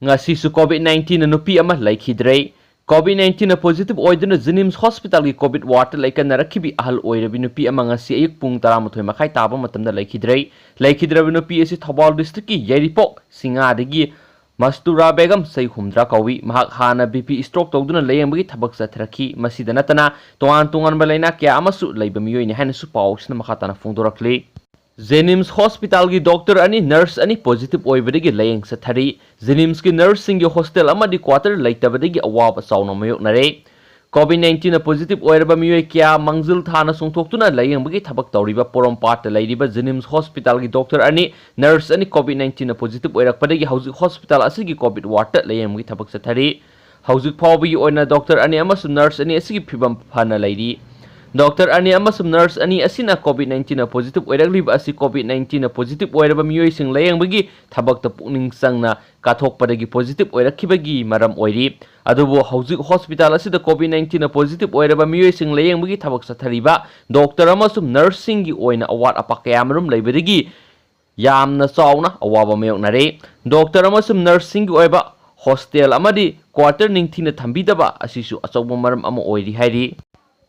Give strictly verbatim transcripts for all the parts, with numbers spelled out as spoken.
ꯉꯁꯤꯁꯨ COVID nineteen ꯅ ꯅꯨꯄꯤ ꯑꯃ ꯂꯩꯈꯤꯗ꯭ꯔꯦ꯫ COVID nineteen ꯅ positive ꯑꯣꯏꯗꯨꯅ JNIMS hospital ꯒꯤ COVID ward ꯇ ꯂꯩꯀꯟꯅꯔꯛꯈꯤꯕꯤ ꯑꯍꯜ ꯑꯣꯏꯔꯕꯤ ꯅꯨꯄꯤ ꯑꯃ ꯉꯁꯤ ꯑꯌꯨꯛ ꯄꯨꯡ ꯇꯔꯥꯃꯥꯊꯣꯏ ꯃꯈꯥꯏ ꯇꯥꯕ ꯃꯇꯝꯗ ꯂꯩꯈꯤꯗ꯭ꯔꯦ꯫ ꯂꯩꯈꯤꯗ꯭ꯔꯕ ꯅꯨꯄꯤ ꯑꯁꯤ ꯊꯧꯕꯥꯜ district ꯀꯤ ꯌꯥꯏꯔꯤꯄꯣꯛ ꯁꯤꯡꯉꯥꯗꯒꯤ ꯃꯁꯇꯨꯔꯥ ꯕꯦꯒꯝ ꯆꯍꯤ ꯍꯨꯝꯗ꯭ꯔꯥ ꯀꯧꯏ꯫ ꯃꯍꯥꯛ ꯍꯥꯟꯅ BP stroke ꯇꯧꯗꯨꯅ ꯂꯥꯌꯦꯡꯕꯒꯤ ꯊꯕꯛ ꯆꯠꯊꯔꯛꯈꯤ꯫ ꯃꯁꯤꯗ ꯅꯠꯇꯅ ꯇꯣꯉꯥꯟ ꯇꯣꯉꯥꯟꯕ ꯂꯥꯏꯅꯥ ꯀꯌꯥ ꯑꯃꯁꯨ ꯂꯩꯕ ꯃꯤꯑꯣꯏꯅꯤ ꯍꯥꯏꯅꯁꯨ ꯄꯥꯎꯁꯤꯅ ꯃꯈꯥ ꯇꯥꯅ ꯐꯣꯡꯗꯣꯔꯛꯂꯤ꯫ JNIMS hospital ꯒꯤ doctor ꯑꯅꯤ, nurse ꯑꯅꯤ positive ꯑꯣꯏꯕꯗꯒꯤ ꯂꯥꯌꯦꯡ ꯆꯠꯊꯔꯤ꯫ JNIMS ꯀꯤ nurse ꯁꯤꯡꯒꯤ hostel ꯑꯃꯗꯤ quarter ꯂꯩꯇꯕꯗꯒꯤ ꯑꯋꯥꯕ ꯆꯥꯎꯅ ꯃꯥꯌꯣꯛꯅꯔꯦ꯫ COVID nineteen ꯅ positive ꯑꯣꯏꯔꯕ ꯃꯤꯑꯣꯏ ꯀꯌꯥ ꯃꯥꯡꯖꯤꯜ ꯊꯥꯅ ꯆꯣꯡꯊꯣꯛꯇꯨꯅ ꯂꯥꯌꯦꯡꯕꯒꯤ ꯊꯕꯛ ꯇꯧꯔꯤꯕ ꯄꯣꯔꯣꯝꯄꯥꯠꯇ ꯂꯩꯔꯤꯕ JNIMS hospital ꯒꯤ doctor ꯑꯅꯤ, nurse ꯑꯅꯤ COVID nineteen ꯅ positive ꯑꯣꯏꯔꯛꯄꯗꯒꯤ ꯍꯧꯖꯤꯛ hospital ꯑꯁꯤꯒꯤ COVID ward ꯇ ꯂꯥꯌꯦꯡꯕꯒꯤ ꯊꯕꯛ ꯆꯠꯊꯔꯤ꯫ ꯍꯧꯖꯤꯛ ꯐꯥꯎꯕꯒꯤ ꯑꯣꯏꯅ doctor ꯑꯅꯤ ꯑꯃꯁꯨꯡ nurse ꯑꯅꯤ ꯑꯁꯤꯒꯤ ꯐꯤꯕꯝ ꯐꯅ ꯂꯩꯔꯤ꯫ Doctor ꯑꯅꯤ ꯑꯃꯁꯨꯡ nurse ꯑꯅꯤ ꯑꯁꯤꯅ COVID nineteen ꯅ positive ꯑꯣꯏꯔꯛꯂꯤꯕ ꯑꯁꯤ COVID nineteen ꯅ positive ꯑꯣꯏꯔꯕ ꯃꯤꯑꯣꯏꯁꯤꯡ ꯂꯥꯌꯦꯡꯕꯒꯤ ꯊꯕꯛꯇ ꯄꯨꯛꯅꯤꯡ ꯆꯪꯅ ꯀꯥꯊꯣꯛꯄꯗꯒꯤ positive ꯑꯣꯏꯔꯛꯈꯤꯕꯒꯤ ꯃꯔꯝ ꯑꯣꯏꯔꯤ꯫ ꯑꯗꯨꯕꯨ ꯍꯧꯖꯤꯛ hospital ꯑꯁꯤꯗ COVID nineteen ꯅ positive ꯑꯣꯏꯔꯕ ꯃꯤꯑꯣꯏꯁꯤꯡ ꯂꯥꯌꯦꯡꯕꯒꯤ ꯊꯕꯛ ꯆꯠꯊꯔꯤꯕ doctor ꯑꯃꯁꯨꯡ nurse ꯁꯤꯡꯒꯤ ꯑꯣꯏꯅ ꯑꯋꯥꯠ ꯑꯄꯥ ꯀꯌꯥꯃꯔꯨꯝ ꯂꯩꯕꯗꯒꯤ ꯌꯥꯝꯅ ꯆꯥꯎꯅ ꯑꯋꯥꯕ ꯃꯥꯌꯣꯛꯅꯔꯦ꯫ Doctor ꯑꯃꯁꯨꯡ nurse ꯁꯤꯡꯒꯤ ꯑꯣꯏꯕ hostel ꯑꯃꯗꯤ quarter ꯅꯤꯡꯊꯤꯅ ꯊꯝꯕꯤꯗꯕ ꯑꯁꯤꯁꯨ ꯑꯆꯧꯕ ꯃꯔꯝ ꯑꯃ ꯑꯣꯏꯔꯤ ꯍꯥꯏꯔꯤ꯫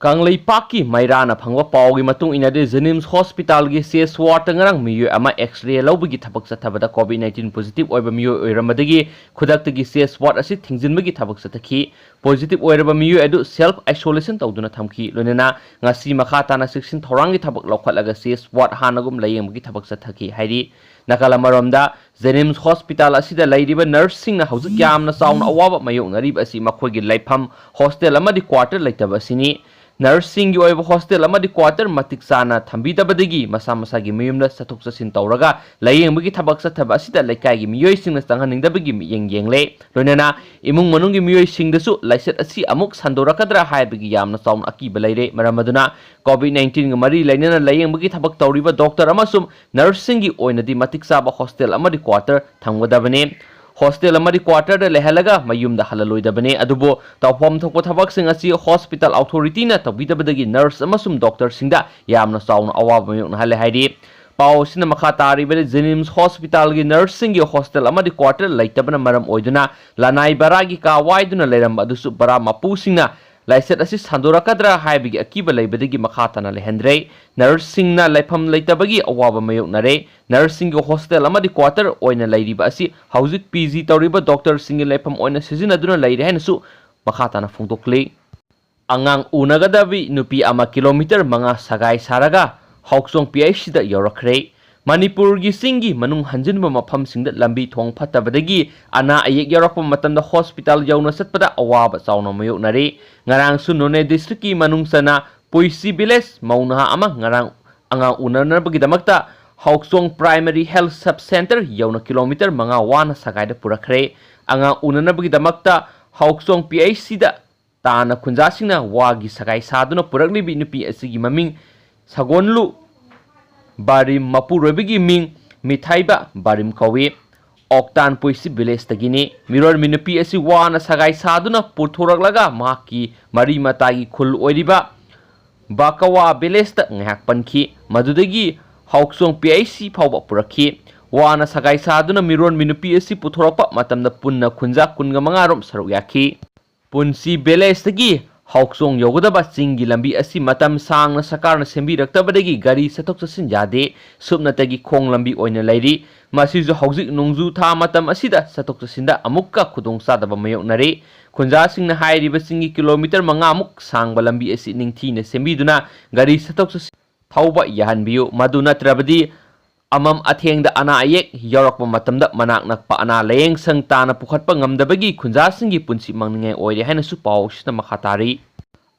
ꯀꯪꯂꯩꯄꯥꯛꯀꯤ ꯃꯩꯔꯥꯅ ꯐꯪꯕ ꯄꯥꯎꯒꯤ ꯃꯇꯨꯡ ꯏꯟꯅꯗꯤ, JNIMS hospital ꯒꯤ chest ward ꯇ ꯉꯔꯥꯡ ꯃꯤꯑꯣꯏ ꯑꯃ X-ray ꯂꯧꯕꯒꯤ ꯊꯕꯛ ꯆꯠꯊꯕꯗ COVID nineteen positive ꯑꯣꯏꯕ ꯃꯤꯑꯣꯏ ꯑꯣꯏꯔꯝꯕꯗꯒꯤ ꯈꯨꯗꯛꯇꯒꯤ chest ward ꯑꯁꯤ ꯊꯤꯡꯖꯤꯟꯕꯒꯤ ꯊꯕꯛ ꯆꯠꯊꯈꯤ꯫ Positive ꯑꯣꯏꯔꯕ ꯃꯤꯑꯣꯏ ꯑꯗꯨ self isolation ꯇꯧꯗꯨꯅ ꯊꯝꯈꯤ꯫ ꯂꯣꯏꯅꯅ ꯉꯁꯤ ꯃꯈꯥ ꯇꯥꯅ ꯆꯦꯛꯁꯤꯟ ꯊꯧꯔꯥꯡꯒꯤ ꯊꯕꯛ ꯂꯧꯈꯠꯂꯒ chest ward ꯍꯥꯟꯅꯒꯨꯝ ꯂꯥꯌꯦꯡꯕꯒꯤ ꯊꯕꯛ ꯆꯠꯊꯈꯤ ꯍꯥꯏꯔꯤ꯫ ꯅꯥꯀꯜ ꯑꯃꯔꯣꯝꯗ, JNIMS hospital ꯑꯁꯤꯗ ꯂꯩꯔꯤꯕ nurse ꯁꯤꯡꯅ ꯍꯧꯖꯤꯛ ꯌꯥꯝꯅ ꯆꯥꯎꯅ ꯑꯋꯥꯕ ꯃꯥꯌꯣꯛꯅꯔꯤꯕ ꯑꯁꯤ ꯃꯈꯣꯏꯒꯤ ꯂꯩꯐꯝ hostel ꯑꯃꯗꯤ quarter ꯂꯩꯇꯕ ꯑꯁꯤꯅꯤ꯫ Nurse ꯁꯤꯡꯒꯤ ꯑꯣꯏꯕ hostel ꯑꯃꯗꯤ quarter ꯃꯇꯤꯛ ꯆꯥꯅ ꯊꯝꯕꯤꯗꯕꯗꯒꯤ ꯃꯁꯥ ꯃꯁꯥꯒꯤ ꯃꯌꯨꯝꯗ ꯆꯠꯊꯣꯛ ꯆꯠꯁꯤꯟ ꯇꯧꯔꯒ ꯂꯥꯌꯦꯡꯕꯒꯤ ꯊꯕꯛ ꯆꯠꯊꯕ ꯑꯁꯤꯗ ꯂꯩꯀꯥꯏꯒꯤ ꯃꯤꯑꯣꯏꯁꯤꯡꯅ ꯆꯪꯍꯟꯅꯤꯡꯗꯕꯒꯤ ꯃꯤꯠꯌꯦꯡ ꯌꯦꯡꯂꯦ꯫ ꯂꯣꯏꯅꯅ ꯏꯃꯨꯡ ꯃꯅꯨꯡꯒꯤ ꯃꯤꯑꯣꯏꯁꯤꯡꯗꯁꯨ ꯂꯥꯏꯆꯠ ꯑꯁꯤ ꯑꯃꯨꯛ ꯁꯟꯗꯣꯔꯛꯀꯗ꯭ꯔꯥ ꯍꯥꯏꯕꯒꯤ ꯌꯥꯝꯅ ꯆꯥꯎꯅ ꯑꯀꯤꯕ ꯂꯩꯔꯦ꯫ ꯃꯔꯝ ꯑꯗꯨꯅ COVID nineteen ꯒ ꯃꯔꯤ ꯂꯩꯅꯅ ꯂꯥꯌꯦꯡꯕꯒꯤ ꯊꯕꯛ ꯇꯧꯔꯤꯕ doctor ꯑꯃꯁꯨꯡ nurse ꯁꯤꯡꯒꯤ ꯑꯣꯏꯅꯗꯤ ꯃꯇꯤꯛ ꯆꯥꯕ hostel ꯑꯃꯗꯤ quarter ꯊꯝꯒꯗꯕꯅꯤ꯫ Hostel ꯑꯃꯗꯤ quarter ꯗ ꯂꯩꯍꯜꯂꯒ ꯃꯌꯨꯝꯗ ꯍꯜꯂꯂꯣꯏꯗꯕꯅꯤ꯫ ꯑꯗꯨꯕꯨ ꯇꯧꯐꯝ ꯊꯣꯛꯄ ꯊꯕꯛꯁꯤꯡ ꯑꯁꯤ hospital authority ꯅ ꯇꯧꯕꯤꯗꯕꯗꯒꯤ nurse ꯑꯃꯁꯨꯡ doctor ꯁꯤꯡꯗ ꯌꯥꯝꯅ ꯆꯥꯎꯅ ꯑꯋꯥꯕ ꯃꯥꯌꯣꯛꯅꯍꯜꯂꯦ ꯍꯥꯏꯔꯤ꯫ ꯄꯥꯎ ꯑꯁꯤꯅ ꯃꯈꯥ ꯇꯥꯔꯤꯕꯗ, ꯖꯦꯅꯤꯝꯁ ꯍꯣꯁꯄꯤꯇꯥꯜꯒꯤ ꯅꯔꯁꯁꯤꯡꯒꯤ ꯍꯣꯁꯇꯦꯜ ꯑꯃꯗꯤ ꯀ꯭ꯋꯥꯔꯇꯔ ꯂꯩꯇꯕꯅ ꯃꯔꯝ ꯑꯣꯏꯗꯨꯅ ꯂꯅꯥꯏ ꯚꯔꯥꯒꯤ ꯀꯥ ꯋꯥꯏꯗꯨꯅ ꯂꯩꯔꯝꯕ ꯑꯗꯨꯁꯨ ꯚꯔꯥ ꯃꯄꯨꯁꯤꯡꯅ ꯂꯥꯏꯆꯠ ꯑꯁꯤ ꯁꯟꯗꯣꯔꯛꯀꯗ꯭ꯔꯥ ꯍꯥꯏꯕꯒꯤ ꯑꯀꯤꯕ ꯂꯩꯕꯗꯒꯤ ꯃꯈꯥ ꯇꯥꯅ ꯂꯩꯍꯟꯗ꯭ꯔꯦ꯫ ꯅꯔꯁꯁꯤꯡꯅ ꯂꯩꯐꯝ ꯂꯩꯇꯕꯒꯤ ꯑꯋꯥꯕ ꯃꯥꯌꯣꯛꯅꯔꯦ꯫ ꯅꯔꯁꯁꯤꯡꯒꯤ ꯍꯣꯁꯇꯦꯜ ꯑꯃꯗꯤ ꯀ꯭ꯋꯥꯔꯇꯔ ꯑꯣꯏꯅ ꯂꯩꯔꯤꯕ ꯑꯁꯤ ꯍꯧꯖꯤꯛ ꯄꯤ ꯖꯤ ꯇꯧꯔꯤꯕ ꯗꯣꯛꯇꯔꯁꯤꯡꯒꯤ ꯂꯩꯐꯝ ꯑꯣꯏꯅ ꯁꯤꯖꯤꯟꯅꯗꯨꯅ ꯂꯩꯔꯦ ꯍꯥꯏꯅꯁꯨ ꯃꯈꯥ ꯇꯥꯅ ꯐꯣꯡꯗꯣꯛꯂꯤ꯫ ꯑꯉꯥꯡ ꯎꯅꯒꯗꯕꯤ ꯅꯨꯄꯤ ꯑꯃ ꯀꯤꯂꯣꯃꯤꯇꯔ ꯃꯉꯥ ꯁꯒꯥꯏ ꯁꯥꯔꯒ ꯍꯥꯎꯆꯣꯡ ꯄꯤ ꯑꯩꯆ ꯁꯤꯗ ꯌꯧꯔꯛꯈ꯭ꯔꯦ꯫ ꯃꯅꯤꯄꯨꯔꯒꯤ ꯆꯤꯡꯒꯤ ꯃꯅꯨꯡ ꯍꯟꯖꯤꯟꯕ ꯃꯐꯝꯁꯤꯡꯗ ꯂꯝꯕꯤ ꯊꯣꯡ ꯐꯠꯇꯕꯗꯒꯤ ꯑꯅꯥ ꯑꯌꯦꯛ ꯌꯥꯎꯔꯛꯄ ꯃꯇꯝꯗ ꯍꯣꯁꯄꯤꯇꯥꯜ ꯌꯧꯅ ꯆꯠꯄꯗ ꯑꯋꯥꯕ ꯆꯥꯎꯅ ꯃꯥꯌꯣꯛꯅꯔꯤ꯫ ꯉꯔꯥꯡꯁꯨ ꯅꯣꯅꯦ ꯗꯤꯁꯇ꯭ꯔꯤꯛꯀꯤ ꯃꯅꯨꯡ ꯆꯟꯅ ꯄꯨꯏꯁꯤ ꯚꯤꯂꯦꯖ ꯃꯧ ꯅꯍꯥ ꯑꯃ ꯉꯔꯥꯡ ꯑꯉꯥꯡ ꯎꯅꯅꯕꯒꯤꯗꯃꯛꯇ ꯍꯥꯎꯆꯣꯡ ꯄ꯭ꯔꯥꯏꯃꯔꯤ ꯍꯦꯜꯊ ꯁꯕ ꯁꯦꯟꯇꯔ ꯌꯧꯅ ꯀꯤꯂꯣꯃꯤꯇꯔ ꯃꯉꯥ ꯋꯥꯅ ꯁꯒꯥꯏꯗ ꯄꯨꯔꯛꯈ꯭ꯔꯦ꯫ ꯑꯉꯥꯡ ꯎꯅꯅꯕꯒꯤꯗꯃꯛꯇ ꯍꯥꯎꯆꯣꯡ ꯄꯤ ꯑꯩꯆ ꯁꯤꯗ ꯇꯥꯅ ꯈꯨꯟꯖꯥꯁꯤꯡꯅ ꯋꯥꯒꯤ ꯁꯒꯥꯏ ꯁꯥꯗꯨꯅ ꯄꯨꯔꯛꯂꯤꯕꯤ ꯅꯨꯄꯤ ꯑꯁꯤꯒꯤ ꯃꯃꯤꯡ ꯁꯒꯣꯟꯂꯨ ꯕꯥꯔꯤꯝ, ꯃꯄꯨꯔꯣꯏꯕꯒꯤ ꯃꯤꯡ ꯃꯤꯊꯥꯏꯕ ꯕꯥꯔꯤꯝ ꯀꯧꯏ꯫ ꯑꯣꯛꯇꯥꯟ ꯄꯨꯏꯁꯤ ꯚꯤꯂꯦꯖꯇꯒꯤꯅꯤ꯫ ꯃꯤꯔꯣꯟꯕꯤ ꯅꯨꯄꯤ ꯑꯁꯤ ꯋꯥꯅ ꯁꯒꯥꯏ ꯁꯥꯗꯨꯅ ꯄꯨꯊꯣꯔꯛꯂꯒ ꯃꯍꯥꯛꯀꯤ ꯃꯔꯤ ꯃꯇꯥꯒꯤ ꯈꯨꯜ ꯑꯣꯏꯔꯤꯕ ꯕꯥꯀꯋꯥ ꯚꯤꯂꯦꯖꯇ ꯉꯥꯏꯍꯥꯛ ꯄꯟꯈꯤ꯫ ꯃꯗꯨꯗꯒꯤ ꯍꯥꯎꯆꯣꯡ ꯄꯤ ꯑꯩꯆ ꯁꯤ ꯐꯥꯎꯕ ꯄꯨꯔꯛꯈꯤ꯫ ꯋꯥꯅ ꯁꯒꯥꯏ ꯁꯥꯗꯨꯅ ꯃꯤꯔꯣꯟꯕꯤ ꯅꯨꯄꯤ ꯑꯁꯤ ꯄꯨꯊꯣꯔꯛꯄ ꯃꯇꯝꯗ ꯄꯨꯟꯅ ꯈꯨꯟꯖꯥ ꯀꯨꯟꯒ ꯃꯉꯥ ꯔꯣꯝ ꯁꯔꯨꯛ ꯌꯥꯈꯤ꯫ ꯄꯨꯟꯁꯤ ꯚꯤꯂꯦꯖꯇꯒꯤ ꯍꯥꯎꯆꯣꯡ ꯌꯧꯒꯗꯕ ꯆꯤꯡꯒꯤ ꯂꯝꯕꯤ ꯑꯁꯤ ꯃꯇꯝ ꯁꯥꯡꯅ ꯁꯔꯀꯥꯔꯅ ꯁꯦꯝꯕꯤꯔꯛꯇꯕꯗꯒꯤ ꯒꯥꯔꯤ ꯆꯠꯊꯣꯛ ꯆꯠꯁꯤꯟ ꯌꯥꯗꯦ꯫ ꯁꯨꯞꯅꯇꯒꯤ ꯈꯣꯡ ꯂꯝꯕꯤ ꯑꯣꯏꯅ ꯂꯩꯔꯤ꯫ ꯃꯁꯤꯁꯨ ꯍꯧꯖꯤꯛ ꯅꯣꯡꯖꯨ ꯊꯥ ꯃꯇꯝ ꯑꯁꯤꯗ ꯆꯠꯊꯣꯛ ꯆꯠꯁꯤꯟꯗ ꯑꯃꯨꯛꯀ ꯈꯨꯗꯣꯡꯆꯥꯗꯕ ꯃꯥꯌꯣꯛꯅꯔꯤ꯫ ꯈꯨꯟꯖꯥꯁꯤꯡꯅ ꯍꯥꯏꯔꯤꯕ ꯆꯤꯡꯒꯤ ꯀꯤꯂꯣꯃꯤꯇꯔ ꯃꯉꯥꯃꯨꯛ ꯁꯥꯡꯕ ꯂꯝꯕꯤ ꯑꯁꯤ ꯅꯤꯡꯊꯤꯅ ꯁꯦꯝꯕꯤꯗꯨꯅ ꯒꯥꯔꯤ ꯆꯠꯊꯣꯛ ꯆꯠꯁꯤꯟ ꯊꯧꯕ ꯌꯥꯍꯟꯕꯤꯌꯨ꯫ ꯃꯗꯨ ꯅꯠꯇ꯭ꯔꯕꯗꯤ ꯑꯃꯝ ꯑꯊꯦꯡꯗ ꯑꯅꯥ ꯑꯌꯦꯛ ꯌꯥꯎꯔꯛꯄ ꯃꯇꯝꯗ ꯃꯅꯥꯛ ꯅꯛꯄ ꯑꯅꯥ ꯂꯥꯌꯦꯡ ꯁꯪ ꯇꯥꯅ ꯄꯨꯈꯠꯄ ꯉꯝꯗꯕꯒꯤ ꯈꯨꯟꯖꯥꯁꯤꯡꯒꯤ ꯄꯨꯟꯁꯤ ꯃꯥꯡꯅꯤꯡꯉꯥꯏ ꯑꯣꯏꯔꯦ ꯍꯥꯏꯅꯁꯨ ꯄꯥꯎ ꯑꯁꯤꯅ ꯃꯈꯥ ꯇꯥꯔꯤ꯫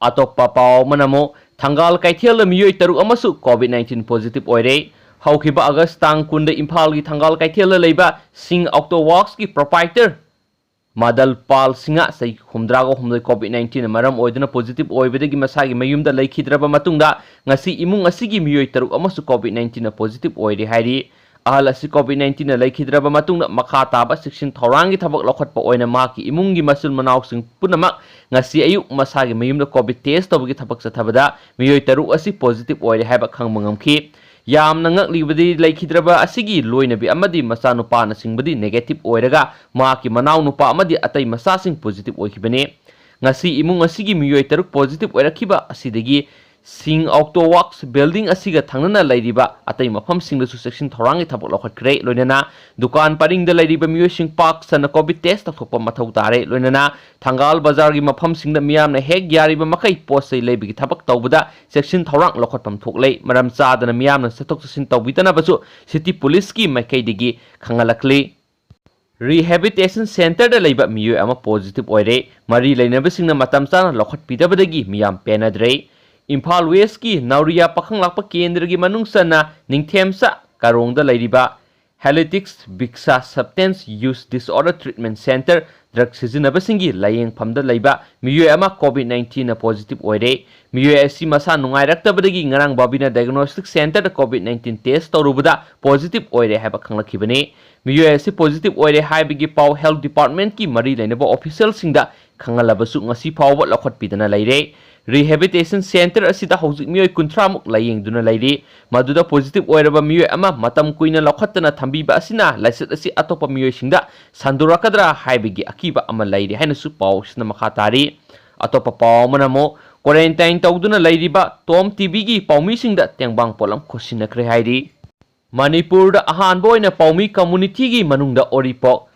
ꯑꯇꯣꯞꯄ ꯄꯥꯎ ꯑꯃꯅ ꯑꯃꯨꯛ ꯊꯪꯒꯥꯜ ꯀꯩꯊꯦꯜꯗ ꯃꯤꯑꯣꯏ ꯇꯔꯨꯛ ꯑꯃꯁꯨ ꯀꯣꯚꯤꯗ ꯅꯥꯏꯟꯇꯤꯟ ꯄꯣꯖꯤꯇꯤꯚ ꯑꯣꯏꯔꯦ꯫ ꯍꯧꯈꯤꯕ ꯑꯥꯒꯁ ꯇꯥꯡ ꯀꯨꯟꯗ ꯏꯝꯐꯥꯜꯒꯤ ꯊꯪꯒꯥꯜ ꯀꯩꯊꯦꯜꯗ ꯂꯩꯕ ꯁꯤꯡ ꯑꯣꯇꯣ ꯋꯥꯔꯛꯁꯀꯤ ꯄ꯭ꯔꯣꯄꯥꯏꯇꯔ ꯃꯥꯗꯜ ꯄꯥꯜ ꯁꯤꯡꯍ, ꯆꯍꯤ ꯍꯨꯝꯗ꯭ꯔꯥꯒ ꯍꯨꯝꯗꯣꯏ, ꯀꯣꯚꯤꯗ ꯅꯥꯏꯟꯇꯤꯟꯅ ꯃꯔꯝ ꯑꯣꯏꯗꯨꯅ ꯄꯣꯖꯤꯇꯤꯚ ꯑꯣꯏꯕꯗꯒꯤ ꯃꯁꯥꯒꯤ ꯃꯌꯨꯝꯗ ꯂꯩꯈꯤꯗ꯭ꯔꯕ ꯃꯇꯨꯡꯗ ꯉꯁꯤ ꯏꯃꯨꯡ ꯑꯁꯤꯒꯤ ꯃꯤꯑꯣꯏ ꯇꯔꯨꯛ ꯑꯃꯁꯨ ꯀꯣꯚꯤꯗ ꯅꯥꯏꯟꯇꯤꯟꯅ ꯄꯣꯖꯤꯇꯤꯚ ꯑꯣꯏꯔꯦ ꯍꯥꯏꯔꯤ꯫ ꯑꯍꯜ ꯑꯁꯤ ꯀꯣꯚꯤꯗ ꯅꯥꯏꯟꯇꯤꯟꯅ ꯂꯩꯈꯤꯗ꯭ꯔꯕ ꯃꯇꯨꯡꯗ ꯃꯈꯥ ꯇꯥꯕ ꯆꯦꯛꯁꯤꯟ ꯊꯧꯔꯥꯡꯒꯤ ꯊꯕꯛ ꯂꯧꯈꯠꯄ ꯑꯣꯏꯅ ꯃꯍꯥꯛꯀꯤ ꯏꯃꯨꯡꯒꯤ ꯃꯆꯤꯟ ꯃꯅꯥꯎꯁꯤꯡ ꯄꯨꯝꯅꯃꯛ ꯉꯁꯤ ꯑꯌꯨꯛ ꯃꯁꯥꯒꯤ ꯃꯌꯨꯝꯗ ꯀꯣꯚꯤꯗ ꯇꯦꯁ ꯇꯧꯕꯒꯤ ꯊꯕꯛ ꯆꯠꯊꯕꯗ ꯃꯤꯑꯣꯏ ꯇꯔꯨꯛ ꯑꯁꯤ ꯄꯣꯖꯤꯇꯤꯚ ꯑꯣꯏꯔꯦ ꯍꯥꯏꯕ ꯈꯪꯕ ꯉꯝꯈꯤ꯫ ꯌꯥꯝꯅ ꯉꯛꯂꯤꯕꯗꯤ, ꯂꯩꯈꯤꯗ꯭ꯔꯕ ꯑꯁꯤꯒꯤ ꯂꯣꯏꯅꯕꯤ ꯑꯃꯗꯤ ꯃꯆꯥꯅꯨꯄꯥꯅꯆꯤꯡꯕꯗꯤ negative ꯑꯣꯏꯔꯒ, ꯃꯍꯥꯛꯀꯤ ꯃꯅꯥꯎꯅꯨꯄꯥ ꯑꯃꯗꯤ ꯑꯇꯩ ꯃꯆꯥꯁꯤꯡ positive ꯑꯣꯏꯈꯤꯕꯅꯤ꯫ ꯉꯁꯤ ꯏꯃꯨꯡ ꯑꯁꯤꯒꯤ ꯃꯤꯑꯣꯏ ꯇꯔꯨꯛ positive ꯑꯣꯏꯔꯛꯈꯤꯕ ꯑꯁꯤꯗꯒꯤ ꯁꯤꯡ ꯑꯣꯛꯇꯣ ꯋꯥꯔꯛꯁ building ꯑꯁꯤꯒ ꯊꯪꯅꯅ ꯂꯩꯔꯤꯕ ꯑꯇꯩ ꯃꯐꯝꯁꯤꯡꯗꯁꯨ ꯆꯦꯛꯁꯤꯟ ꯊꯧꯔꯥꯡꯒꯤ ꯊꯕꯛ ꯂꯧꯈꯠꯈ꯭ꯔꯦ꯫ ꯂꯣꯏꯅꯅ ꯗꯨꯀꯥꯟ ꯄꯔꯤꯡꯗ ꯂꯩꯔꯤꯕ ꯃꯤꯑꯣꯏꯁꯤꯡ ꯄꯥꯛ ꯁꯟꯅ COVID test ꯇꯧꯊꯣꯛꯄ ꯃꯊꯧ ꯇꯥꯔꯦ꯫ ꯂꯣꯏꯅꯅ ꯊꯪꯒꯥꯜ ꯕꯖꯥꯔꯒꯤ ꯃꯐꯝꯁꯤꯡꯗ ꯃꯤꯌꯥꯝꯅ ꯍꯦꯛ ꯌꯥꯔꯤꯕ ꯃꯈꯩ ꯄꯣꯠ ꯆꯩ ꯂꯩꯕꯒꯤ ꯊꯕꯛ ꯇꯧꯕꯗ ꯆꯦꯛꯁꯤꯟ ꯊꯧꯔꯥꯡ ꯂꯧꯈꯠꯐꯝ ꯊꯣꯛꯂꯦ꯫ ꯃꯔꯝ ꯆꯥꯗꯅ ꯃꯤꯌꯥꯝꯅ ꯆꯠꯊꯣꯛ ꯆꯠꯁꯤꯟ ꯇꯧꯕꯤꯗꯅꯕꯁꯨ city police ꯀꯤ ꯃꯥꯏꯀꯩꯗꯒꯤ ꯈꯪꯍꯜꯂꯛꯂꯤ꯫ Rehabilitation centre ꯗ ꯂꯩꯕ ꯃꯤꯑꯣꯏ ꯑꯃ positive ꯑꯣꯏꯔꯦ꯫ ꯃꯔꯤ ꯂꯩꯅꯕꯁꯤꯡꯅ ꯃꯇꯝ ꯆꯥꯅ ꯂꯧꯈꯠꯄꯤꯗꯕꯗꯒꯤ ꯃꯤꯌꯥꯝ ꯄꯦꯟꯅꯗ꯭ꯔꯦ꯫ ꯏꯝꯐꯥꯜ West ꯀꯤ ꯅꯥꯎꯔꯤꯌꯥ ꯄꯥꯈꯪ ꯂꯥꯛꯄ ꯀꯦꯟꯗ꯭ꯔꯒꯤ ꯃꯅꯨꯡ ꯆꯟꯅ ꯅꯤꯡꯊꯦꯝꯆꯥ ꯀꯥꯔꯣꯡꯗ ꯂꯩꯔꯤꯕ Halitics Biksha Substance Use Disorder Treatment Centre, drug ꯁꯤꯖꯤꯟꯅꯕꯁꯤꯡꯒꯤ ꯂꯥꯌꯦꯡꯐꯝꯗ ꯂꯩꯕ ꯃꯤꯑꯣꯏ ꯑꯃ COVID nineteen ꯅ positive ꯑꯣꯏꯔꯦ꯫ ꯃꯤꯑꯣꯏ ꯑꯁꯤ ꯃꯁꯥ ꯅꯨꯡꯉꯥꯏꯔꯛꯇꯕꯗꯒꯤ ꯉꯔꯥꯡ ꯕꯥꯕꯤꯅꯥ Diagnostic Centre ꯗ COVID nineteen test ꯇꯧꯔꯨꯕꯗ positive ꯑꯣꯏꯔꯦ ꯍꯥꯏꯕ ꯈꯪꯂꯛꯈꯤꯕꯅꯤ꯫ ꯃꯤꯑꯣꯏ ꯑꯁꯤ positive ꯑꯣꯏꯔꯦ ꯍꯥꯏꯕꯒꯤ ꯄꯥꯎ health department ꯀꯤ ꯃꯔꯤ ꯂꯩꯅꯕ official ꯁꯤꯡꯗ ꯈꯪꯍꯜꯂꯕꯁꯨ ꯉꯁꯤ ꯐꯥꯎꯕ ꯂꯧꯈꯠꯄꯤꯗꯅ ꯂꯩꯔꯦ꯫ Rehabilitation centre ꯑꯁꯤꯗ ꯍꯧꯖꯤꯛ ꯃꯤꯑꯣꯏ ꯀꯨꯟꯊ꯭ꯔꯥ ꯃꯨꯛ ꯂꯥꯌꯦꯡꯗꯨꯅ ꯂꯩꯔꯤ꯫ ꯃꯗꯨꯗ positive ꯑꯣꯏꯔꯕ ꯃꯤꯑꯣꯏ ꯑꯃ ꯃꯇꯝ ꯀꯨꯏꯅ ꯂꯧꯈꯠꯇꯅ ꯊꯝꯕꯤꯕ ꯑꯁꯤꯅ ꯂꯥꯏꯆꯠ ꯑꯁꯤ ꯑꯇꯣꯞꯄ ꯃꯤꯑꯣꯏꯁꯤꯡꯗ ꯁꯟꯗꯣꯔꯛꯀꯗ꯭ꯔꯥ ꯍꯥꯏꯕꯒꯤ ꯑꯀꯤꯕ ꯑꯃ ꯂꯩꯔꯤ ꯍꯥꯏꯅꯁꯨ ꯄꯥꯎꯁꯤꯅ ꯃꯈꯥ ꯇꯥꯔꯤ꯫ ꯑꯇꯣꯞꯄ ꯄꯥꯎ ꯑꯃꯅ ꯑꯃꯨꯛ quarantine ꯇꯧꯗꯨꯅ ꯂꯩꯔꯤꯕ Tom TV ꯒꯤ ꯄꯥꯎꯃꯤꯁꯤꯡꯗ ꯇꯦꯡꯕꯥꯡ ꯄꯣꯠꯂꯝ ꯈꯣꯠꯁꯤꯟꯅꯈ꯭ꯔꯦ ꯍꯥꯏꯔꯤ꯫ ꯃꯅꯤꯄꯨꯔꯗ ꯑꯍꯥꯟꯕ ꯑꯣꯏꯅ ꯄꯥꯎꯃꯤ community ꯒꯤ ꯃꯅꯨꯡꯗ ꯎꯔꯤꯄꯣꯛ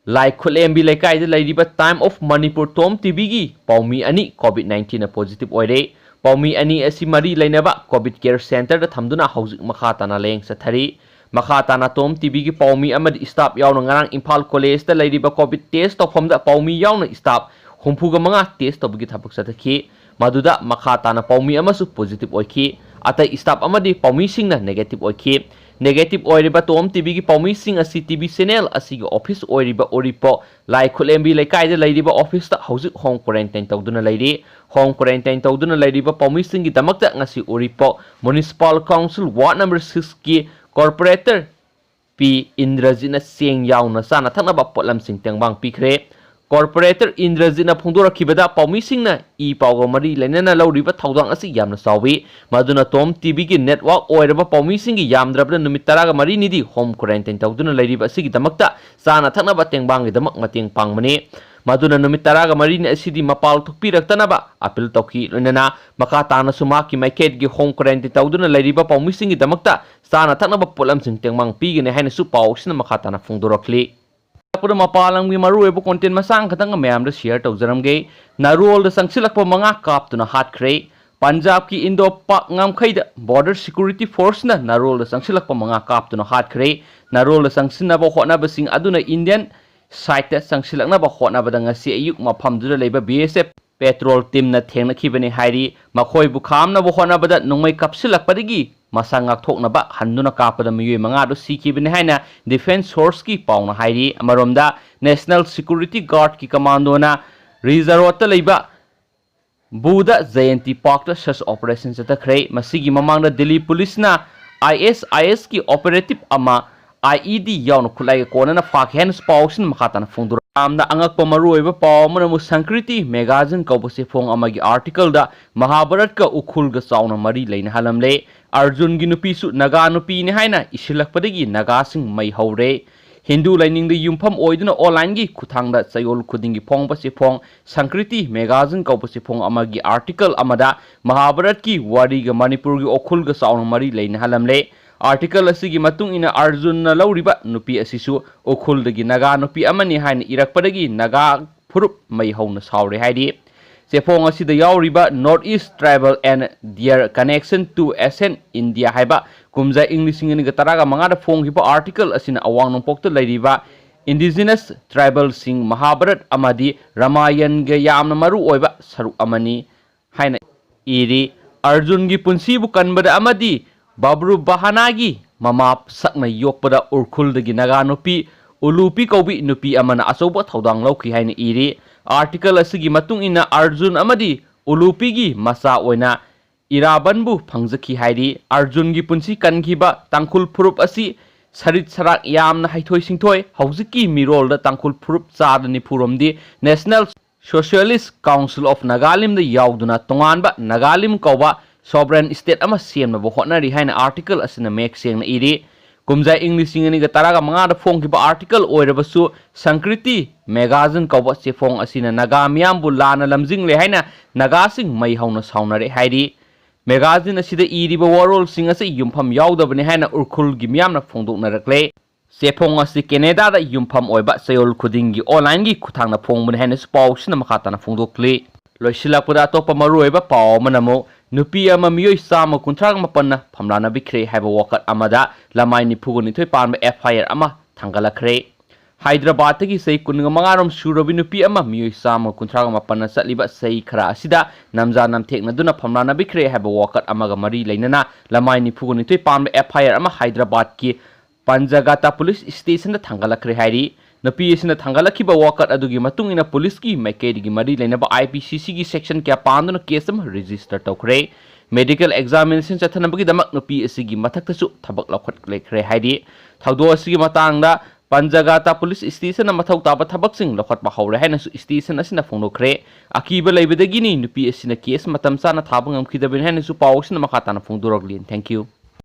ꯂꯥꯏ ꯈꯨꯠꯂꯦꯝꯕꯤ ꯂꯩꯀꯥꯏꯗ ꯂꯩꯔꯤꯕ Time of Manipur Tom TV ꯒꯤ ꯄꯥꯎꯃꯤ ꯑꯅꯤ COVID nineteen ꯅ positive ꯑꯣꯏꯔꯦ꯫ ꯄꯥꯎꯃꯤ ꯑꯅꯤ ꯑꯁꯤ ꯃꯔꯤ ꯂꯩꯅꯕ COVID care centre ꯗ ꯊꯝꯗꯨꯅ ꯍꯧꯖꯤꯛ ꯃꯈꯥ ꯇꯥꯅ ꯂꯥꯌꯦꯡ ꯆꯠꯊꯔꯤ꯫ ꯃꯈꯥ ꯇꯥꯅ Tom TV ꯒꯤ ꯄꯥꯎꯃꯤ ꯑꯃꯗꯤ staff ꯌꯥꯎꯅ ꯉꯔꯥꯡ ꯏꯝꯐꯥꯜ college ꯇ ꯂꯩꯔꯤꯕ COVID test ꯇꯧꯐꯝꯗ ꯄꯥꯎꯃꯤ ꯌꯥꯎꯅ staff ꯍꯨꯝꯐꯨꯒ ꯃꯉꯥ test ꯇꯧꯕꯒꯤ ꯊꯕꯛ ꯆꯠꯊꯈꯤ꯫ ꯃꯗꯨꯗ ꯃꯈꯥ ꯇꯥꯅ ꯄꯥꯎꯃꯤ ꯑꯃꯁꯨ positive ꯑꯣꯏꯈꯤ꯫ ꯑꯇꯩ staff ꯑꯃꯗꯤ ꯄꯥꯎꯃꯤꯁꯤꯡꯅ negative ꯑꯣꯏꯈꯤ꯫ Negative ꯑꯣꯏꯔꯤꯕ Tom TV ꯒꯤ ꯄꯥꯎꯃꯤꯁꯤꯡ ꯑꯁꯤ TV channel ꯑꯁꯤꯒꯤ office ꯑꯣꯏꯔꯤꯕ ꯎꯔꯤꯄꯣꯛ ꯂꯥꯏ ꯈꯨꯠꯂꯦꯝꯕꯤ ꯂꯩꯀꯥꯏꯗ ꯂꯩꯔꯤꯕ office ꯇ ꯍꯧꯖꯤꯛ home quarantine ꯇꯧꯗꯨꯅ ꯂꯩꯔꯤ꯫ Home quarantine ꯇꯧꯗꯨꯅ ꯂꯩꯔꯤꯕ ꯄꯥꯎꯃꯤꯁꯤꯡꯒꯤꯗꯃꯛꯇ ꯉꯁꯤ ꯎꯔꯤꯄꯣꯛ Municipal Council Ward number six ꯀꯤ corporator ꯄꯤ ꯏꯟꯗ꯭ꯔꯖꯤꯠꯅ ꯆꯦꯡ ꯌꯥꯎꯅ ꯆꯥꯅ ꯊꯛꯅꯕ ꯄꯣꯠꯂꯝꯁꯤꯡ ꯇꯦꯡꯕꯥꯡ ꯄꯤꯈ꯭ꯔꯦ꯫ Corporator ꯏꯟꯗ꯭ꯔꯖꯤꯠꯅ ꯐꯣꯡꯗꯣꯔꯛꯈꯤꯕꯗ, ꯄꯥꯎꯃꯤꯁꯤꯡꯅ ꯏ ꯄꯥꯎꯒ ꯃꯔꯤ ꯂꯩꯅꯅ ꯂꯧꯔꯤꯕ ꯊꯧꯗꯥꯡ ꯑꯁꯤ ꯌꯥꯝꯅ ꯆꯥꯎꯏ꯫ ꯃꯗꯨꯅ ꯇꯣꯝ ꯇꯤꯚꯤꯒꯤ network ꯑꯣꯏꯔꯕ ꯄꯥꯎꯃꯤꯁꯤꯡꯒꯤ ꯌꯥꯝꯗ꯭ꯔꯕꯗ ꯅꯨꯃꯤꯠ ꯇꯔꯥꯒ ꯃꯔꯤꯅꯤꯗꯤ home quarantine ꯇꯧꯗꯨꯅ ꯂꯩꯔꯤꯕ ꯑꯁꯤꯒꯤꯗꯃꯛꯇ ꯆꯥꯅ ꯊꯛꯅꯕ ꯇꯦꯡꯕꯥꯡꯒꯤꯗꯃꯛ ꯃꯇꯦꯡ ꯄꯥꯡꯕꯅꯤ꯫ ꯃꯗꯨꯅ ꯅꯨꯃꯤꯠ ꯇꯔꯥꯒ ꯃꯔꯤꯅꯤ ꯑꯁꯤꯗꯤ ꯃꯄꯥꯜ ꯊꯣꯛꯄꯤꯔꯛꯇꯅꯕ appeal ꯇꯧꯈꯤ꯫ ꯂꯣꯏꯅꯅ ꯃꯈꯥ ꯇꯥꯅꯁꯨ ꯃꯍꯥꯛꯀꯤ ꯃꯥꯏꯀꯩꯗꯒꯤ home quarantine ꯇꯧꯗꯨꯅ ꯂꯩꯔꯤꯕ ꯄꯥꯎꯃꯤꯁꯤꯡꯒꯤꯗꯃꯛꯇ ꯆꯥꯅ ꯊꯛꯅꯕ ꯄꯣꯠꯂꯝꯁꯤꯡ ꯇꯦꯡꯕꯥꯡ ꯄꯤꯒꯅꯤ ꯍꯥꯏꯅꯁꯨ ꯄꯥꯎ ꯑꯁꯤꯅ ꯃꯈꯥ ꯇꯥꯅ ꯐꯣꯡꯗꯣꯔꯛꯂꯤ꯫ ꯂꯥꯛꯄꯗ ꯃꯄꯥꯟ ꯂꯝꯒꯤ ꯃꯔꯨꯑꯣꯏꯕ content ꯃꯆꯥ ꯈꯛꯇꯪ ꯃꯌꯥꯝꯗ share ꯇꯧꯖꯔꯝꯒꯦ꯫ ꯅꯥꯔꯣꯜꯗ ꯆꯪꯁꯤꯜꯂꯛꯄ ꯃꯉꯥ ꯀꯥꯞꯇꯨꯅ ꯍꯥꯠꯈ꯭ꯔꯦ꯫ ꯄꯟꯖꯥꯕꯀꯤ ꯏꯟꯗꯣ ꯄꯥꯛ ꯉꯝꯈꯩꯗ border security forceꯅ ꯅꯥꯔꯣꯜꯗ ꯆꯪꯁꯤꯜꯂꯛꯄ ꯃꯉꯥ ꯀꯥꯞꯇꯨꯅ ꯍꯥꯠꯈ꯭ꯔꯦ꯫ ꯅꯥꯔꯣꯜꯗ ꯆꯪꯁꯤꯟꯅꯕ ꯍꯣꯠꯅꯕꯁꯤꯡ ꯑꯗꯨꯅ Indian sideꯇ ꯆꯪꯁꯤꯜꯂꯛꯅꯕ ꯍꯣꯠꯅꯕꯗ ꯉꯁꯤ ꯑꯌꯨꯛ ꯃꯐꯝꯗꯨꯗ ꯂꯩꯕ B S F patrol teamꯅ ꯊꯦꯡꯅꯈꯤꯕꯅꯤ ꯍꯥꯏꯔꯤ꯫ ꯃꯈꯣꯏꯕꯨ ꯈꯥꯝꯅꯕ ꯍꯣꯠꯅꯕꯗ ꯅꯣꯡꯃꯩ ꯀꯥꯞꯁꯤꯜꯂꯛꯄꯗꯒꯤ ꯃꯁꯥ ꯉꯥꯛꯊꯣꯛꯅꯕ ꯍꯟꯗꯨꯅ ꯀꯥꯞꯄꯗ ꯃꯤꯑꯣꯏ ꯃꯉꯥꯗꯨ ꯁꯤꯈꯤꯕꯅꯤ ꯍꯥꯏꯅ defence sourceꯀꯤ ꯄꯥꯎꯅ ꯍꯥꯏꯔꯤ꯫ ꯑꯃꯔꯣꯝꯗ, National Security Guardꯀꯤ commandoꯅ ꯔꯤꯖ ꯔꯣꯗꯇ ꯂꯩꯕ ꯕꯨꯙ ꯖꯌꯟꯇꯤ ꯄꯥꯔꯛꯇ search operation ꯆꯠꯊꯈ꯭ꯔꯦ꯫ ꯃꯁꯤꯒꯤ ꯃꯃꯥꯡꯗ ꯗꯤꯜꯂꯤ ꯄꯨꯂꯤꯁꯅ ISISꯀꯤ operative ꯑꯃ IED ꯌꯥꯎꯅ ꯈꯨꯠꯂꯥꯏꯒ ꯀꯣꯟꯅꯅ ꯐꯥꯈꯤ ꯍꯥꯏꯅꯁꯨ ꯄꯥꯎꯁꯤꯅ ꯃꯈꯥ ꯇꯥꯅ ꯐꯣꯡꯗꯣꯔꯛꯏ꯫ ꯌꯥꯝꯅ ꯑꯉꯛꯄ ꯃꯔꯨꯑꯣꯏꯕ ꯄꯥꯎ ꯑꯃꯅ ꯑꯃꯨꯛ Sanskriti Magazine ꯀꯧꯕ ꯆꯦꯐꯣꯡ ꯑꯃꯒꯤ articleꯗ ꯃꯍꯥꯚꯥꯔꯠꯀ ꯎꯈ꯭ꯔꯨꯜꯒ ꯆꯥꯎꯅ ꯃꯔꯤ ꯂꯩꯅꯍꯜꯂꯝꯂꯦ꯫ ꯑꯔꯖꯨꯟꯒꯤ ꯅꯨꯄꯤꯁꯨ ꯅꯥꯒꯥ ꯅꯨꯄꯤꯅꯤ ꯍꯥꯏꯅ ꯏꯁꯤꯜꯂꯛꯄꯗꯒꯤ ꯅꯥꯒꯥꯁꯤꯡ ꯃꯩ ꯍꯧꯔꯦ꯫ ꯍꯤꯟꯗꯨ ꯂꯥꯏꯅꯤꯡꯗ ꯌꯨꯝꯐꯝ ꯑꯣꯏꯗꯨꯅ onlineꯒꯤ ꯈꯨꯠꯊꯥꯡꯗ ꯆꯌꯣꯜ ꯈꯨꯗꯤꯡꯒꯤ ꯐꯣꯡꯕ ꯆꯦꯐꯣꯡ Sanskriti Magazine ꯀꯧꯕ ꯆꯦꯐꯣꯡ ꯑꯃꯒꯤ article ꯑꯃꯗ ꯃꯍꯥꯚꯥꯔꯠꯀꯤ ꯋꯥꯔꯤꯒ ꯃꯅꯤꯄꯨꯔꯒꯤ ꯎꯈ꯭ꯔꯨꯜꯒ ꯆꯥꯎꯅ ꯃꯔꯤ ꯂꯩꯅꯍꯜꯂꯝꯂꯦ꯫ Article ꯑꯁꯤꯒꯤ ꯃꯇꯨꯡ ꯏꯟꯅ ꯑꯔꯖꯨꯟꯅ ꯂꯧꯔꯤꯕ ꯅꯨꯄꯤ ꯑꯁꯤꯁꯨ ꯎꯈ꯭ꯔꯨꯜꯗꯒꯤ ꯅꯥꯒꯥ ꯅꯨꯄꯤ ꯑꯃꯅꯤ ꯍꯥꯏꯅ ꯏꯔꯛꯄꯗꯒꯤ ꯅꯥꯒꯥ ꯐꯨꯔꯨꯞ ꯃꯩ ꯍꯧꯅ ꯁꯥꯎꯔꯦ ꯍꯥꯏꯔꯤ꯫ ꯆꯦꯐꯣꯡ ꯑꯁꯤꯗ ꯌꯥꯎꯔꯤꯕ North East Tribal and Their Connection to Ancient India ꯍꯥꯏꯕ ꯀꯨꯝꯖꯥ ꯏꯪ ꯂꯤꯁꯤꯡ ꯑꯅꯤꯒ ꯇꯔꯥꯒ ꯃꯉꯥꯗ ꯐꯣꯡꯈꯤꯕ article ꯑꯁꯤꯅ ꯑꯋꯥꯡ ꯅꯣꯡꯄꯣꯛꯇ ꯂꯩꯔꯤꯕ indigenous tribalꯁꯤꯡ ꯃꯍꯥꯚꯥꯔꯠ ꯑꯃꯗꯤ ꯔꯥꯃꯥꯌꯟꯒ ꯌꯥꯝꯅ ꯃꯔꯨ ꯑꯣꯏꯕ ꯁꯔꯨꯛ ꯑꯃꯅꯤ ꯍꯥꯏꯅ ꯏꯔꯤ꯫ ꯑꯔꯖꯨꯟꯒꯤ ꯄꯨꯟꯁꯤꯕꯨ ꯀꯟꯕꯗ ꯑꯃꯗꯤ ꯕꯕ꯭ꯔꯨꯕꯥꯍꯅꯥꯒꯤ ꯃꯃꯥ ꯁꯛꯅ ꯌꯣꯛꯄꯗ ꯎꯔꯈꯨꯜꯗꯒꯤ ꯅꯥꯒꯥ ꯅꯨꯄꯤ ꯎꯂꯨꯄꯤ ꯀꯧꯕꯤ ꯅꯨꯄꯤ ꯑꯃꯅ ꯑꯆꯧꯕ ꯊꯧꯗꯥꯡ ꯂꯧꯈꯤ ꯍꯥꯏꯅ ꯏꯔꯤ꯫ Article ꯑꯁꯤꯒꯤ ꯃꯇꯨꯡ ꯏꯟꯅ ꯑꯔꯖꯨꯟ ꯑꯃꯗꯤ ꯎꯂꯨꯄꯤꯒꯤ ꯃꯆꯥ ꯑꯣꯏꯅ ꯏꯔꯥꯕꯟꯕꯨ ꯐꯪꯖꯈꯤ ꯍꯥꯏꯔꯤ꯫ ꯑꯔꯖꯨꯟꯒꯤ ꯄꯨꯟꯁꯤ ꯀꯟꯈꯤꯕ ꯇꯥꯡꯈꯨꯜ ꯐꯨꯔꯨꯞ ꯑꯁꯤ ꯁꯔꯤꯠ ꯁꯔꯥꯛ ꯌꯥꯝꯅ ꯍꯩꯊꯣꯏ ꯁꯤꯡꯊꯣꯏ, ꯍꯧꯖꯤꯛꯀꯤ ꯃꯤꯔꯣꯜꯗ ꯇꯥꯡꯈꯨꯜ ꯐꯨꯔꯨꯞ ꯆꯥꯗ ꯅꯤꯐꯨ ꯔꯣꯝꯗꯤ National Socialist Council of Nagalimꯗ ꯌꯥꯎꯗꯨꯅ ꯇꯣꯉꯥꯟꯕ ꯅꯥꯒꯥꯂꯤꯝ ꯀꯧꯕ sovereign state ꯑꯃ ꯁꯦꯝꯅꯕ ꯍꯣꯠꯅꯔꯤ ꯍꯥꯏꯅ article ꯑꯁꯤꯅ ꯃꯌꯦꯛ ꯁꯦꯡꯅ ꯏꯔꯤ꯫ ꯀꯨꯝꯖꯥ ꯏꯪ ꯂꯤꯁꯤꯡ ꯑꯅꯤꯒ ꯇꯔꯥꯒ ꯃꯉꯥꯗ ꯐꯣꯡꯈꯤꯕ article ꯑꯣꯏꯔꯕꯁꯨ, ꯁꯪꯀ꯭ꯔꯤꯇꯤ ꯃꯦꯒꯥꯖꯤꯟ ꯀꯧꯕ ꯆꯦꯐꯣꯡ ꯑꯁꯤꯅ ꯅꯥꯒꯥ ꯃꯤꯌꯥꯝꯕꯨ ꯂꯥꯟꯅ ꯂꯝꯖꯤꯡꯂꯦ ꯍꯥꯏꯅ ꯅꯥꯒꯥꯁꯤꯡ ꯃꯩ ꯍꯧꯅ ꯁꯥꯎꯅꯔꯦ ꯍꯥꯏꯔꯤ꯫ ꯃꯦꯒꯥꯖꯤꯟ ꯑꯁꯤꯗ ꯏꯔꯤꯕ ꯋꯥꯔꯣꯜꯁꯤꯡ ꯑꯁꯤ ꯌꯨꯝꯐꯝ ꯌꯥꯎꯗꯕꯅꯤ ꯍꯥꯏꯅ ꯎꯔꯈꯨꯜꯒꯤ ꯃꯤꯌꯥꯝꯅ ꯐꯣꯡꯗꯣꯛꯅꯔꯛꯂꯦ꯫ ꯆꯦꯐꯣꯡ ꯑꯁꯤ ꯀꯦꯅꯦꯗꯥꯗ ꯌꯨꯝꯐꯝ ꯑꯣꯏꯕ ꯆꯌꯣꯜ ꯈꯨꯗꯤꯡꯒꯤ onlineꯒꯤ ꯈꯨꯠꯊꯥꯡꯗ ꯐꯣꯡꯕꯅꯤ ꯍꯥꯏꯅꯁꯨ ꯄꯥꯎꯁꯤꯅ ꯃꯈꯥ ꯇꯥꯅ ꯐꯣꯡꯗꯣꯛꯂꯤ꯫ ꯂꯣꯏꯁꯤꯜꯂꯛꯄꯗ ꯑꯇꯣꯞꯄ ꯃꯔꯨꯑꯣꯏꯕ ꯄꯥꯎ ꯑꯃꯅ ꯑꯃꯨꯛ ꯅꯨꯄꯤ ꯑꯃ ꯃꯤꯑꯣꯏ ꯆꯥꯝꯃ ꯀꯨꯟꯊ꯭ꯔꯥꯒ ꯃꯥꯄꯟꯅ ꯐꯝꯂꯥꯅꯕꯤꯈ꯭ꯔꯦ ꯍꯥꯏꯕ ꯋꯥꯀꯠ ꯑꯃꯗ ꯂꯃꯥꯏ ꯅꯤꯐꯨꯒ ꯅꯤꯊꯣꯏ ꯄꯥꯟꯕ FIR ꯑꯃ ꯊꯥꯡꯒꯠꯂꯛꯈ꯭ꯔꯦ꯫ ꯍꯥꯏꯗ꯭ꯔꯕꯥꯗꯇꯒꯤ ꯆꯍꯤ ꯀꯨꯟꯃꯉꯥ ꯔꯣꯝ ꯁꯨꯔꯕꯤ ꯅꯨꯄꯤ ꯑꯃ ꯃꯤꯑꯣꯏ ꯆꯥꯝꯃ ꯀꯨꯟꯊ꯭ꯔꯥꯒ ꯃꯥꯄꯟꯅ ꯆꯠꯂꯤꯕ ꯆꯍꯤ ꯈꯔ ꯑꯁꯤꯗ ꯅꯝꯖꯥ ꯅꯝꯊꯦꯛꯅꯗꯨꯅ ꯐꯝꯂꯥꯅꯕꯤꯈ꯭ꯔꯦ ꯍꯥꯏꯕ ꯋꯥꯀꯠ ꯑꯃꯒ ꯃꯔꯤ ꯂꯩꯅꯅ ꯂꯃꯥꯏ ꯅꯤꯐꯨꯒ ꯅꯤꯊꯣꯏ ꯄꯥꯟꯕ FIR ꯑꯃ ꯍꯥꯏꯗ꯭ꯔꯕꯥꯗꯀꯤ ꯄꯟꯖꯒꯥꯇꯥ ꯄꯨꯂꯤꯁ ꯁ꯭ꯇꯦꯁꯟꯗ ꯊꯥꯡꯒꯠꯂꯛꯈ꯭ꯔꯦ ꯍꯥꯏꯔꯤ꯫ ꯅꯨꯄꯤ ꯑꯁꯤꯅ ꯊꯥꯡꯒꯠꯂꯛꯈꯤꯕ ꯋꯥꯀꯠ ꯑꯗꯨꯒꯤ ꯃꯇꯨꯡ ꯏꯟꯅ ꯄꯨꯂꯤꯁꯀꯤ ꯃꯥꯏꯀꯩꯗꯒꯤ ꯃꯔꯤ ꯂꯩꯅꯕ IPCCꯒꯤ section ꯀꯌꯥ ꯄꯥꯟꯗꯨꯅ case ꯑꯃ register ꯇꯧꯈ꯭ꯔꯦ꯫ Medical examination ꯆꯠꯊꯅꯕꯒꯤꯗꯃꯛ ꯅꯨꯄꯤ ꯑꯁꯤꯒꯤ ꯃꯊꯛꯇꯁꯨ ꯊꯕꯛ ꯂꯧꯈꯠꯂꯛꯈ꯭ꯔꯦ ꯍꯥꯏꯔꯤ꯫ ꯊꯧꯗꯣꯛ ꯑꯁꯤꯒꯤ ꯃꯇꯥꯡꯗ ꯄꯟꯖꯒꯥꯇꯥ ꯄꯨꯂꯤꯁ ꯁ꯭ꯇꯦꯁꯟꯅ ꯃꯊꯧ ꯇꯥꯕ ꯊꯕꯛꯁꯤꯡ ꯂꯧꯈꯠꯄ ꯍꯧꯔꯦ ꯍꯥꯏꯅꯁꯨ ꯁ꯭ꯇꯦꯁꯟ ꯑꯁꯤꯅ ꯐꯣꯡꯗꯣꯛꯈ꯭ꯔꯦ꯫ ꯑꯀꯤꯕ ꯂꯩꯕꯗꯒꯤꯅꯤ ꯅꯨꯄꯤ ꯑꯁꯤꯅ case ꯃꯇꯝ ꯆꯥꯅ ꯊꯥꯕ ꯉꯝꯈꯤꯗꯕꯅꯤ ꯍꯥꯏꯅꯁꯨ ꯄꯥꯎ ꯑꯁꯤꯅ ꯃꯈꯥ ꯇꯥꯅ ꯐꯣꯡꯗꯣꯔꯛꯂꯤ꯫ Thank you꯫